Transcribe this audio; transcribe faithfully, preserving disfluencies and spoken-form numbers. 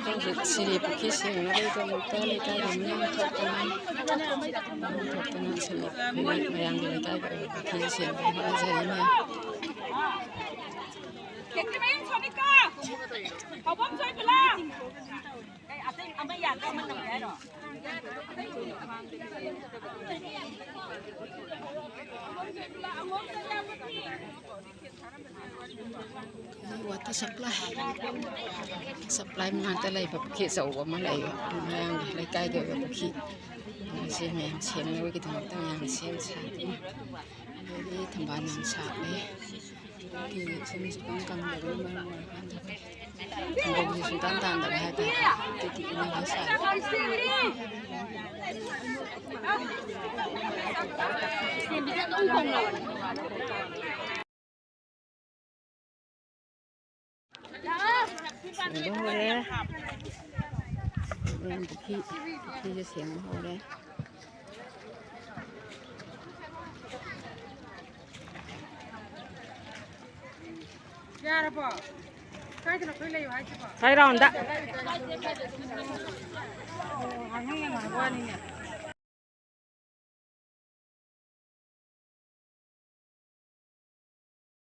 ꯍꯧꯖꯤꯛ ꯁꯤꯔꯦ ꯄꯨꯈ꯭ꯔꯤ ꯁꯦꯡꯅꯕꯒꯤꯗꯃꯛꯇ ꯂꯩꯀꯥꯏꯒꯤ ꯃꯤꯌꯥꯝ ꯊꯣꯛꯇꯅ, ꯃꯤꯌꯥꯝ ꯊꯣꯛꯇꯅ ꯁꯤꯔꯦ ꯄꯨꯈ꯭ꯔꯤ ꯃꯌꯥꯝꯒꯤ ꯂꯩꯀꯥꯏꯒꯤ ꯑꯣꯏꯕ ꯄꯨꯈ꯭ꯔꯤ ꯁꯦꯡꯅꯕ ꯍꯣꯠꯅꯖꯔꯤ ꯃꯌꯥꯝ꯫ ꯋꯥꯇꯔ ꯁꯄ꯭ꯂꯥꯏ, ꯁꯄ꯭ꯂꯥꯏ ꯃꯅꯥꯛꯇ ꯂꯩꯕ ꯄꯨꯈ꯭ꯔꯤ ꯑꯆꯧꯕ ꯑꯃ ꯂꯩꯕ, ꯃꯌꯥꯝꯒꯤ ꯂꯩꯀꯥꯏꯒꯤ ꯑꯣꯏꯕ ꯄꯨꯈ꯭ꯔꯤ꯫ ꯁꯤ ꯃꯌꯥꯝ ꯁꯦꯝꯅꯕꯒꯤꯗꯃꯛꯇ ꯃꯌꯥꯝ ꯁꯦꯝ ꯁꯥꯗꯅ, ꯑꯗꯒꯤ ꯊꯝꯕꯥꯜ ꯌꯥꯝ ꯁꯥꯠꯂꯦ꯫ ꯐꯤ ꯁꯨꯝ ꯁꯨꯀꯪ ꯀꯪꯗꯕꯅ ꯃꯔꯝ ꯑꯣꯏꯔꯀꯥꯟꯗ ꯊꯝꯕꯥꯜꯁꯨ ꯁꯨꯡꯇꯥꯟ ꯇꯥꯟꯗꯕ ꯍꯥꯏꯇꯥꯔꯦ꯫ ꯑꯗꯨꯗꯤ ꯏꯃꯥ ꯍꯣꯏ ꯁꯥꯠꯂꯦ꯫ ꯁꯦꯡꯕ ꯍꯧꯔꯦ꯫ ꯄꯨꯈ꯭ꯔꯤ, ꯄꯨꯈ꯭ꯔꯤꯁꯦ ꯁꯦꯡꯕ ꯍꯧꯔꯦ꯫ ꯌꯥꯔꯕꯣ? ꯀꯥꯏꯗꯅꯣ ꯑꯩꯈꯣꯏ ꯂꯩꯌꯣ ꯍꯥꯏꯁꯤꯕꯣ? ꯁ꯭ꯋꯥꯏ ꯔꯥꯎꯟꯗ꯫ ꯑꯣ, ꯉꯥꯅꯨ ꯌꯦꯡꯉꯣ ꯍꯥꯏꯕ ꯋꯥꯅꯤꯅꯦ꯫